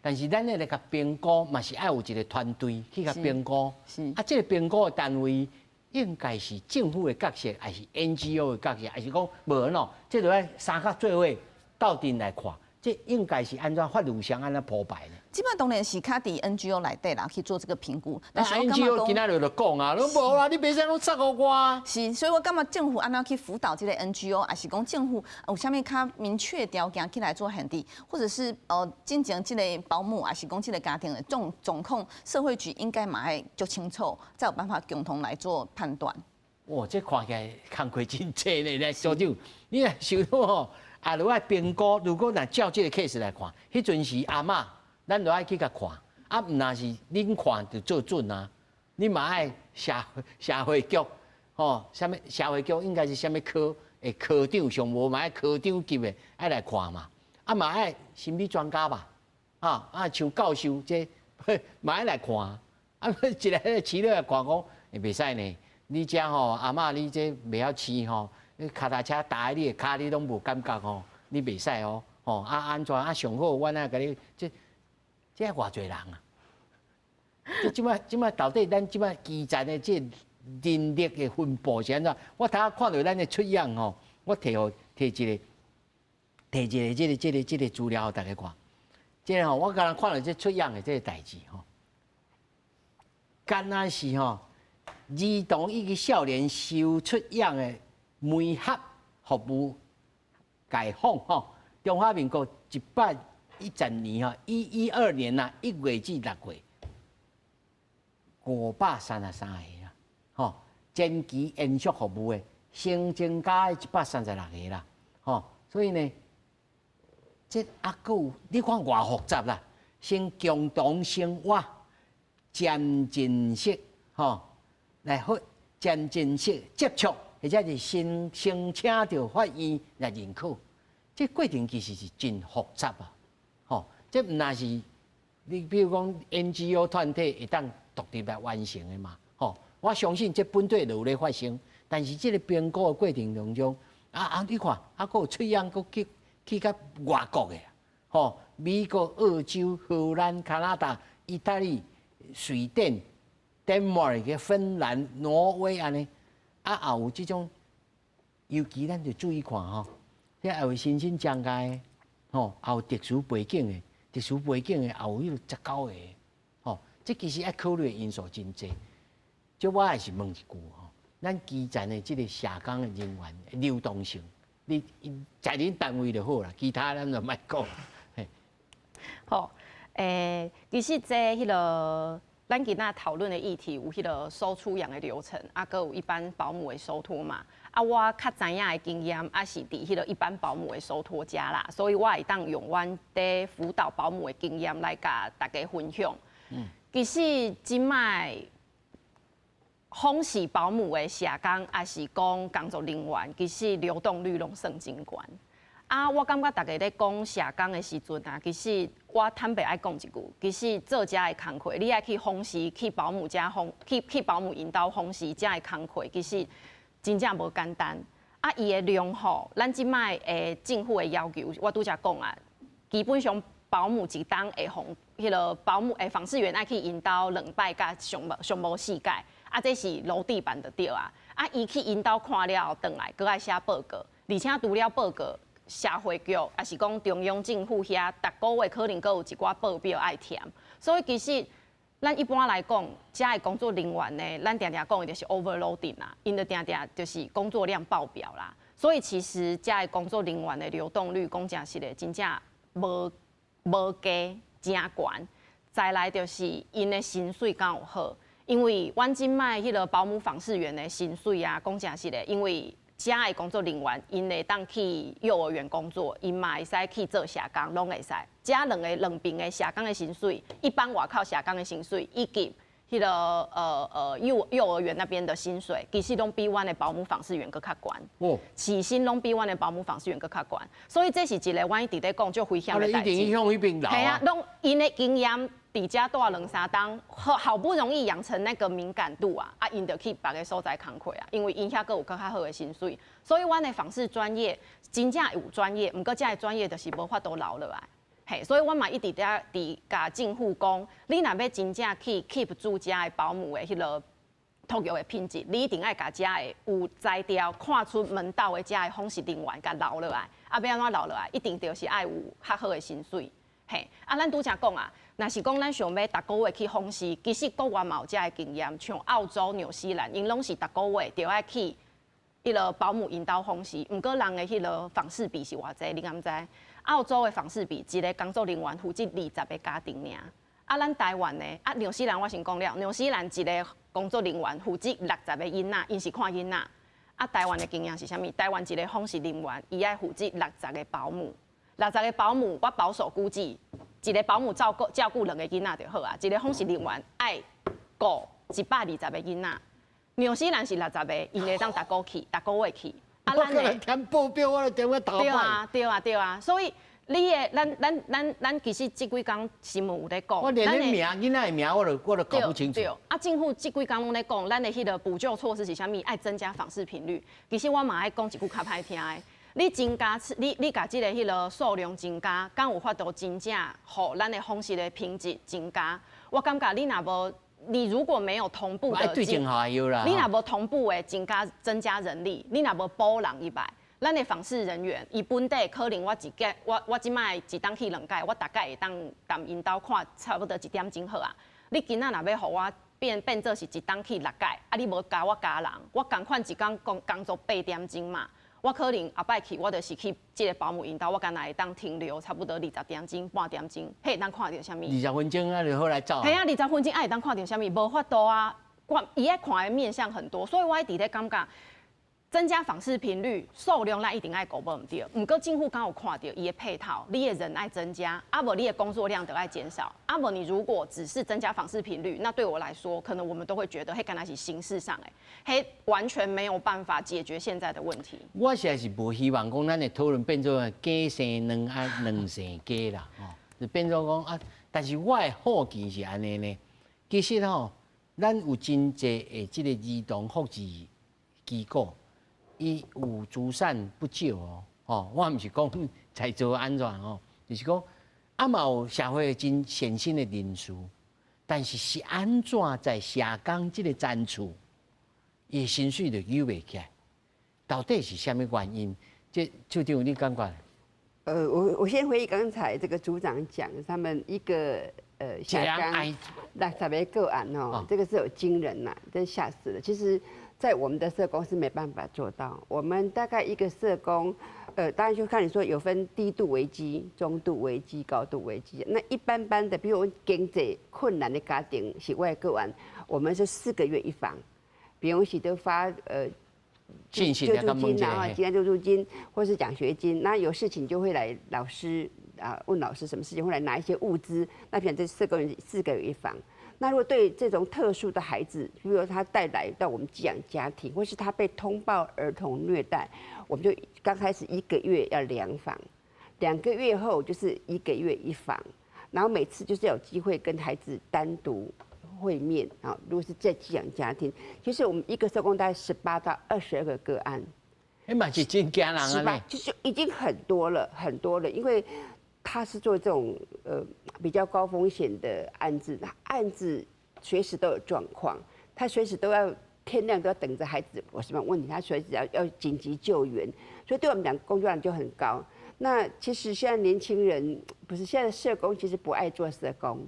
但是咱咧來共評估嘛是愛有一个團隊去共評估。啊，這个評估的單位應該是政府的角色，抑是 NGO 的角色，抑是講無喏？這就愛三腳做伙鬥陣來看。這應該是按怎法律上按怎鋪排呢？這擺當然是較佇 NGO 內底啦去做這个評估。但是 NGO 今仔日就講啊，攏無啦，你袂使攏插予我。是，所以我感覺政府按怎去輔導這个 NGO，抑是講政府有啥物較明確條件去來做限制，或者是進前這个保姆，抑是講這个家庭的狀況，社會局應該嘛愛足清楚，才有辦法共同來做判斷。哇，這看起來工課真濟咧，來所長，你若想到吼。啊，如愛評估，如果若照這个 case 來看，彼陣時阿嬤，咱就愛去共看，啊，毋若是恁看就做準啊，你嘛愛社會局，吼，啥物社會局應該是啥物科的科長，上無嘛愛科長級的愛來看嘛，啊嘛愛心理專家吧，啊像教授這嘛愛來看，啊一个飼了來看講，會袂使呢，你這吼阿嬤你這袂曉飼吼。你跤踏車踏佇你的跤，你攏無感覺吼，你袂使哦，吼啊按怎啊上好，阮愛共你這這愛偌濟人啊？這這擺到底咱這擺基層的這人力的分布是按怎？我頭仔看著咱的出養吼，我提予提一个提一个這个資料予大家看。這个吼，我剛剛看著這出養的這个代誌吼，敢若是吼，兒童以及少年收出養的媒合服務解放吼，中華民國110年吼，112年呐，1月至6月，533個啦，吼，前期延續服務的，新增加136個啦，吼，所以呢，這猶閣有，你看偌複雜啦，先共同生活，漸進式吼，來發漸進式接觸，或者是申申請著法院來認可，這過程其實是真複雜啊，吼，這毋但是你比如講 NGO 團體會當獨立來完成的嘛，吼，我相信這本底就有咧發生，但是這個評估的過程當中，啊啊，你看，啊，閣有出養，閣去去較外國的，吼，美國、澳洲、荷蘭、加拿大、意大利、瑞典、丹麥、芬蘭、挪威按呢，啊，也有這種，尤其咱就注意看吼，這也有身心障礙的，吼，也有特殊背景的，特殊背景的，也有彼個19個，吼，這其實愛考慮的因素真濟。這我還是問一句吼，咱基層的這個社工的人員流動性，你在恁單位就好啦，其他咱就莫講。好，其實這彼個咱今仔討論的議題有彼個收出養的流程，啊，閣有一般保姆的收托嘛。啊，我較知影的經驗，啊是佇彼個一般保姆的收托遮啦，所以我會當用阮佇輔導保姆的經驗來共大家分享。其實這擺訪視保姆的社工，抑是講工作人員，其實流動率攏算真懸。啊，我感覺大家咧講社工的時陣啊，其實我坦白愛講一句，其實做遮的工課，你愛去訪視、去保姆遮訪、去保姆𪜶兜訪視遮的工課，其實真正無簡單。啊，伊的量吼，咱這擺的政府的要求，我拄才講啊，基本上保姆一冬會訪，彼個保姆的訪視員愛去𪜶兜兩擺佮上無上無四擺，啊，這是樓地板就對啊。啊，伊去𪜶兜看了後，轉來閣愛寫報告，而且除了報告，社會局抑是講中央政府遐，逐個月可能閣有一寡報表愛填，所以其實咱一般來講，遮的工作人員呢，咱定定講的就是 overloading 啦，𪜶就定定就是工作量爆表啦。所以其實遮的工作人員的流動率，講誠實的，真正無無低，誠懸。再來就是𪜶的薪水敢有好，因為阮這擺彼個保姆訪視員的薪水啊，講誠實的，因為遮的工作人員，𪜶會當去幼兒園工作，𪜶嘛會使去做社工，攏會使。遮兩个兩邊的社工的薪水，一般外口社工的薪水，以及彼個幼兒園那邊的薪水，其實攏比阮的保姆訪視員閣較懸。起薪攏比阮的保姆訪視員閣較懸，所以這是一個阮一直咧講足危險的代誌。一定向彼邊留。係啊，攏𪜶的經驗，佇遮蹛兩三冬，好好不容易養成那個敏感度啊，啊，𪜶就去別个所在工課啊，因為𪜶遐閣有閣較好的薪水，所以阮的訪視專業真正有專業，毋過遮的專業就是無法度留落來。嘿，所以我嘛一直佇佇共政府講，你若欲真正去 keep 住遮的保姆的彼個托育的品質，你一定愛共遮的有才調、看出門道的遮的訪視人員共留落來。啊，欲按怎留落來？一定就是愛有較好的薪水。嘿，啊，咱拄才講啊，若是講咱想欲逐個月去訪視，其實國外嘛有遮的經驗，像澳洲、紐西蘭，𪜶攏是逐個月著愛去彼個保姆𪜶兜訪視，毋過人的彼個訪視比是偌濟，你敢知？澳洲的訪視比，一個工作人員負責20個家庭爾。啊，咱台灣呢？啊，紐西蘭我先講了，紐西蘭一個工作人員負責60個囡仔，𪜶是看囡仔。啊，台灣的經驗是啥物？台灣一個訪視人員，伊愛負責六十個保姆，六十個保姆，我保守估計，一個保姆照顧照顧兩個囡仔就好啊。一個訪視人員愛顧120個囡仔。紐西蘭是六十個，𪜶會當逐個去，逐個月去。啊，咱可能填報表，我就踮咧頭對啊，對啊，對啊，所以。你的，咱咱咱咱其實這幾工新聞有咧講，我連恁名囡仔的名我都搞不清楚。對，啊，政府這幾工攏咧講，咱的彼個補救措施是啥物？愛增加訪視頻率。其實我嘛愛講一句較歹聽的，你增加，你共這个彼个數量增加，敢有法度真正予咱的訪視的品質增加？我感覺你若無，你如果沒有同步的，你若無同步的增加人力，你若無補人入來。咱的訪視人員，伊本底可能我一屆，我這擺一冬去兩擺，我大概會當踮𪜶兜看差不多一點鐘好啊。你今仔若欲予我變做是一冬去六擺，啊你無加我加人，我仝款一工工作8點鐘嘛，我可能後擺去我就是去這个保姆𪜶兜，我干焦會當停留差不多20點鐘、半點鐘，彼會當看著啥物？ 20分鐘啊，就好來走。係啊，20分鐘啊會當看著啥物？無法度啊，我伊愛看的面向很多，所以我一直咧感覺。增加訪視頻率，數量咱一定愛顧無毋對。毋過政府敢有看著伊的配套，你的人愛增加，啊無你的工作量就愛減少。啊無你如果只是增加訪視頻率，那對我來說，可能我們都會覺得彼敢若是形式上的，彼完全沒有辦法解決現在的問題。我實在是無希望講咱的討論變做雞生卵啊，卵生雞啦，吼，就變做講啊。但是我的好奇是按呢呢，其實吼，咱有真濟的這个兒童福祉機構。伊有資產不少哦，吼，我毋是講在做按怎吼，就是講啊嘛有社會真善心的人士，但是是按怎在社工這个層次，伊薪水就揪袂起來，到底是啥物原因？這處長你感覺？我先回憶剛才這個組長講，他們一個社工60個個案哦，這個是有驚人吶，真嚇死了。其實，在我們的社工是沒辦法做到。我們大概一個社工，當然就看你說有分低度危機、中度危機、高度危機。那一般般的，比如經濟困難的家庭是外個案，我們是4個月一訪，比如是都發救助金啊，濟安救助金或是獎學金。那有事情就會來老師啊問老師什麼事情，會來拿一些物資。那比如這4個人4個月一訪。那如果對這種特殊的孩子，比如說他帶來到我們寄養家庭，或是他被通報兒童虐待，我們就剛開始一個月要兩訪，2個月後就是一個月一訪，然後每次就是有機會跟孩子單獨會面啊。如果是在寄養家庭，其實我們一個社工大概18到22個個案，彼嘛是真驚人啊！就是已經很多了，很多了，因為他是做這種比較高風險的案子，案子隨時都有狀況，他隨時都要天亮都要等着孩子有什麼問題，他隨時要緊急救援，所以對我們講工作量就很高。那其實現在年輕人不是現在社工，其實不愛做社工，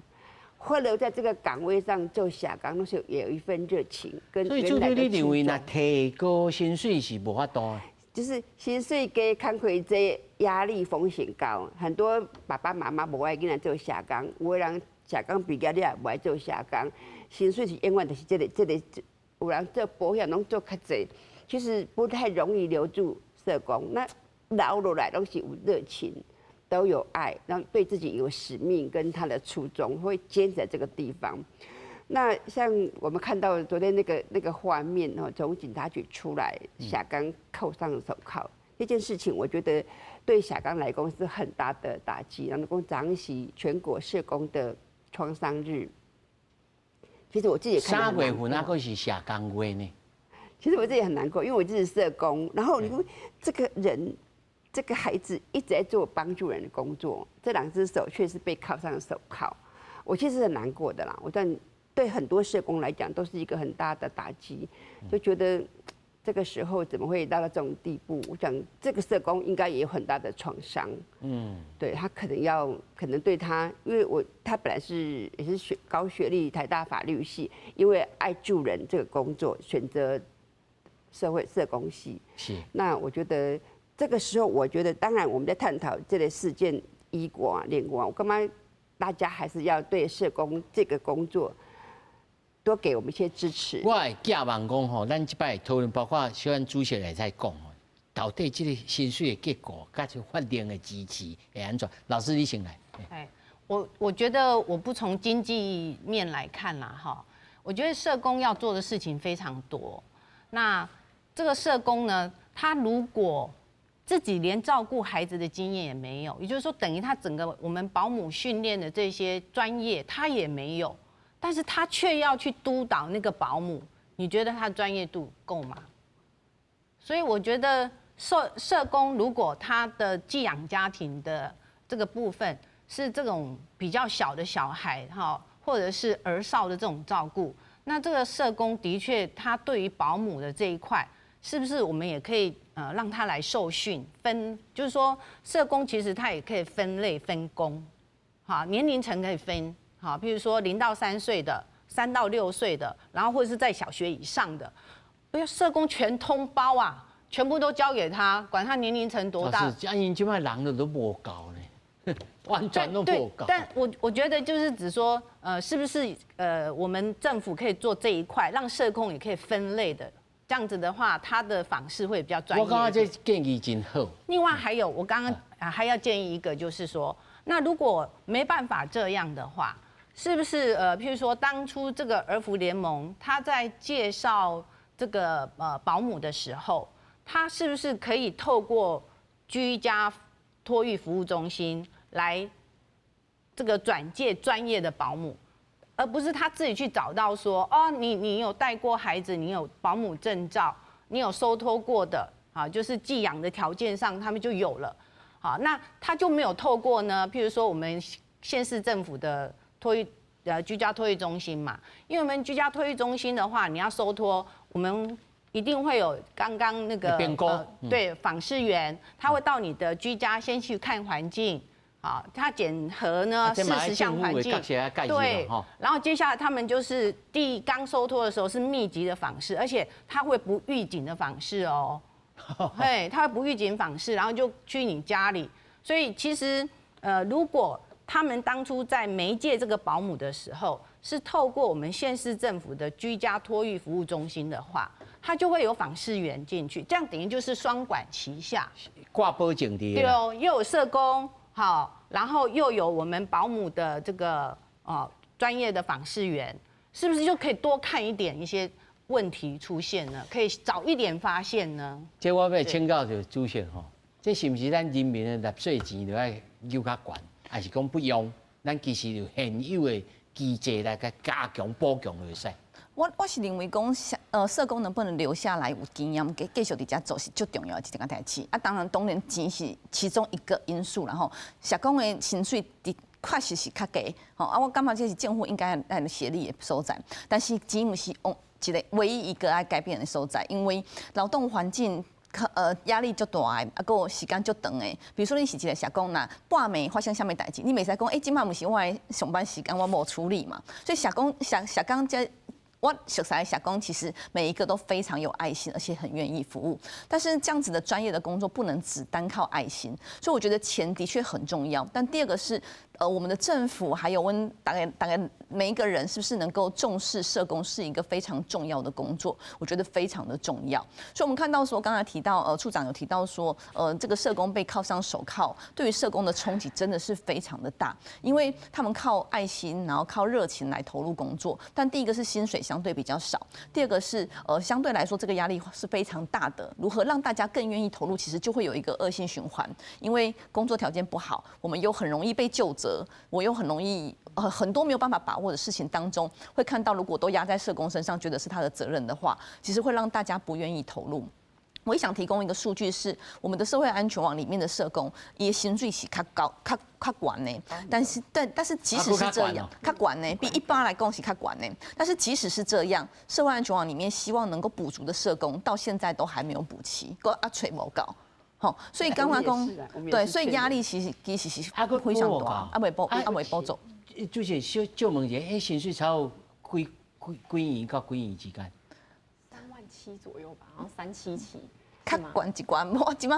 會留在這個崗位上做社工，都是有一份熱情跟所以，主你認為若提高薪水是無法度的？就是薪水低、工課濟、壓力風險高，很多爸爸媽媽無愛囡仔做社工，有的人社工畢業了無愛做社工，薪水是永遠就是這個，有人做保險攏做較濟，其實不太容易留住社工。那留落來攏是有熱情，都有愛，然後對自己有使命跟他的初衷，會堅持在這個地方。那像我們看到昨天那個畫面哦，從警察局出來，社工扣上手銬這件事情，我覺得對社工來講是很大的打擊。然後講昨是全國社工的創傷日，其實我自己 3月份那個是社工月呢。其實我自己很難過，因為我自己是社工，然後你說這個人，這個孩子一直在做幫助人的工作，這兩隻手卻是被銬上手銬，我其實很難過的啦。我但對很多社工來講都是一個很大的打擊，就覺得這個時候怎麼會到了這種地步？我想這個社工應該也有很大的創傷。對他可能要，可能對他，因為我他本來是也是學高學歷，台大法律系，因為愛助人這個工作，選擇社會社工系。那我覺得這個時候，我覺得當然我們在探討這類事件，醫國練國，我幹嘛大家還是要對社工這個工作多給我們一些支持。我會寄望講吼，咱這擺討論，包括小咱主席來在講吼，到底這個薪水的結構，佮這法令的支持會按怎？老師你先來。哎，我覺得我不從經濟面來看啦，哈，我覺得社工要做的事情非常多。那這個社工呢，他如果自己連照顧孩子的經驗也沒有，也就是說，等於他整個我們保姆訓練的這些專業他也沒有。但是他卻要去督導那個保姆，你覺得他的專業度夠嗎？所以我覺得社工如果他的寄養家庭的這個部分是這種比較小的小孩哈，或者是兒少的這種照顧，那這個社工的確他對於保姆的這一塊，是不是我們也可以讓他來受訓分，就是說社工其實他也可以分類分工，好，年齡層可以分。好，譬如說0到3歲的、3到6岁的，然后或者是在小学以上的，不要社工全通包啊，全部都交给他，管他年龄层多大。是，啊，𪜶这摆人都无够呢，完全都无够。但我觉得就是只说，是不是我们政府可以做这一块，让社工也可以分类的，这样子的话，他的访视会比较专业。我感觉这建议真好。另外还有，我刚刚啊还要建议一个，就是说，那如果没办法这样的话，是不是譬如说当初这个儿福联盟他在介绍这个保姆的时候，他是不是可以透过居家托育服务中心来这个转介专业的保姆，而不是他自己去找到说哦，你有带过孩子，你有保姆证照，你有收托过的啊，就是寄养的条件上他们就有了，好，那他就没有透过呢，譬如说我们县市政府的居家托育中心嘛，因为我们居家托育中心的话，你要收托，我们一定会有刚刚那个对，访视员，他会到你的居家先去看环境，啊，他检核呢40项环境，对，然后接下来他们就是刚收托的时候是密集的访视，而且他会不预警的访视哦，嘿，他会不预警访视，然后就去你家里，所以其实如果他们当初在媒介这个保姆的时候，是透过我们县市政府的居家托育服务中心的话，他就会有访视员进去，这样等于就是双管齐下，挂保证的。对哦，又有社工，好，然后又有我们保姆的这个哦专业的访视员，是不是就可以多看一点一些问题出现呢？可以早一点发现呢？这我欲请教著主席吼，这是毋是咱人民的纳税钱就爱挹较悬？还是讲不用，咱其实有现有的机制来共加强补强就会使。我是认为讲，社工能不能留下来有经验，继续伫遮做是足重要的一件代志。啊，当然，当然钱是其中一个因素啦吼。社工的薪水的确实是较低，吼啊，我感觉这是政府应该爱协力的所在。但是钱毋是一个唯一一个爱改变的所在，因为劳动环境压力足大的，啊，阁有时间足长的。比如说你是一个社工，若半暝发生啥物代志，你袂使讲，欸，这摆毋是我的上班时间，我无处理嘛。所以社工这我熟似的社工，其实每一个都非常有爱心，而且很愿意服务。但是这样子的专业的工作不能只单靠爱心，所以我觉得钱的确很重要。但第二个是，我们的政府还有阮逐家逐家每一个人是不是能够重视社工是一个非常重要的工作，我觉得非常的重要。所以，我们看到说，刚才提到，处长有提到说，这个社工被铐上手铐，对于社工的冲击真的是非常的大，因为他们靠爱心，然后靠热情来投入工作。但第一个是薪水相对比较少，第二个是相对来说这个压力是非常大的。如何让大家更愿意投入，其实就会有一个恶性循环，因为工作条件不好，我们又很容易被究责，我又很容易很多没有办法把握的事情当中，会看到如果都压在社工身上，觉得是他的责任的话，其实会让大家不愿意投入。我也想提供一个数据是，我们的社会安全网里面的社工，伊薪水是较高、较悬的，但是即使是这样，较悬呢，比一般来讲是较悬的。但是即使是这样，社会安全网里面希望能够补足的社工，到现在都还没有补齐，阁犹揣无够。好，所以刚刚讲，对，所以压力其实是非常大，犹未补足。就是小借问一下，彼薪水差有几几几年到几年之间？ 3.7万左右吧，好像377。较悬一寡，我这摆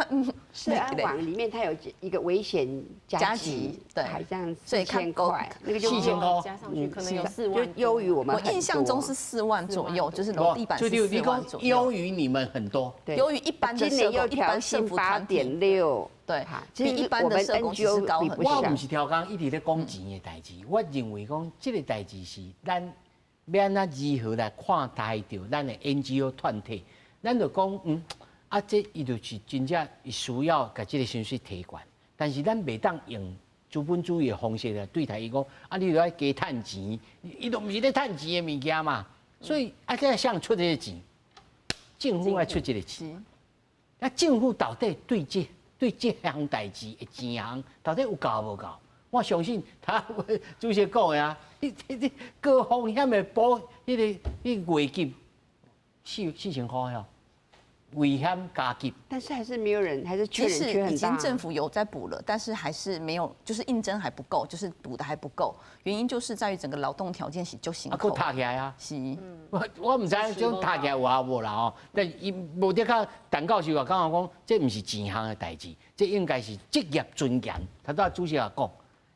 社安网里面它有一个危险加给，对，好像4000块，那个就 4000块加上去可能有4万，就优于我们。我印象中是四万左右，就是楼地板是四万左右，优于你们很多，优于一般的社工，一般社福团体8.6，对，比一般的社工其实高很多。我毋是刁工一直咧讲钱的代志，我认为讲这个代志是咱欲按怎如何来看待著咱的 NGO 团体，咱就讲。啊，这伊就是真正伊需要共这个薪水提悬，但是咱袂当用资本主义的方式来对待伊讲，啊，你著爱加趁钱，伊都毋是咧趁钱的物件嘛，所以啊，这谁出这个钱？政府爱出这个钱。啊，政府到底对这项代志的钱项到底有够无够？我相信他主席讲的啊，你高风险的保彼个彼月金四千箍哟。危險加急。但是還是沒有人，還是缺人缺很大。已經政府有在補了，但是還是沒有，就是應徵還不夠，就是補的還不夠。原因就是在於整個勞動條件是足辛苦。啊，閣讀起來啊。是。我毋知這種讀起來有效無啦吼，但伊無得較陳教授也感覺講，這毋是錢項的代誌，這應該是職業尊嚴。頭拄仔主席也講，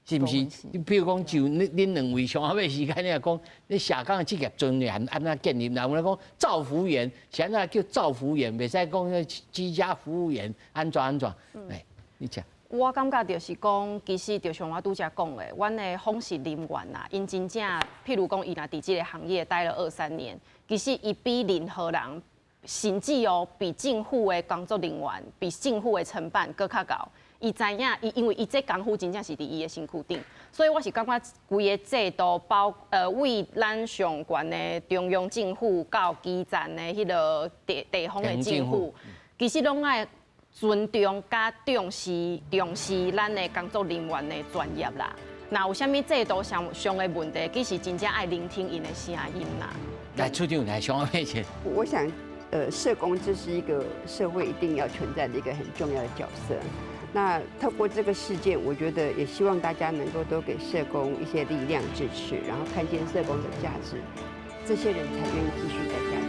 是毋是？你比如講，就恁兩位上後尾時間，你來講，你社工的職業尊嚴按怎建立？人有咧講照服員，是按怎叫照服員？袂使講居家服務員按怎按怎？來，你講。我感覺就是講，其實就像我拄才講的，阮的訪視人員啊，𪜶真正，譬如講，伊若佇這個行業待了二三年，其實伊比任何人，甚至哦，比政府的工作人員，比政府的承辦閣較𠢕。伊知影，伊因為伊這功夫真正是佇伊的身軀頂，所以我是感覺規個制度包，為咱上懸的中央政府到基層的彼个地方的政府，其實攏愛尊重佮重視咱的工作人員的專業啦。若有啥物制度上的問題，其實真正愛聆聽𪜶的聲音啦。來，處長來上面前。我想，社工這是一個社會一定要存在的一個很重要的角色。那透過這個事件，我覺得也希望大家能夠多給社工一些力量支持，然後看見社工的價值，這些人才願意繼續在下去。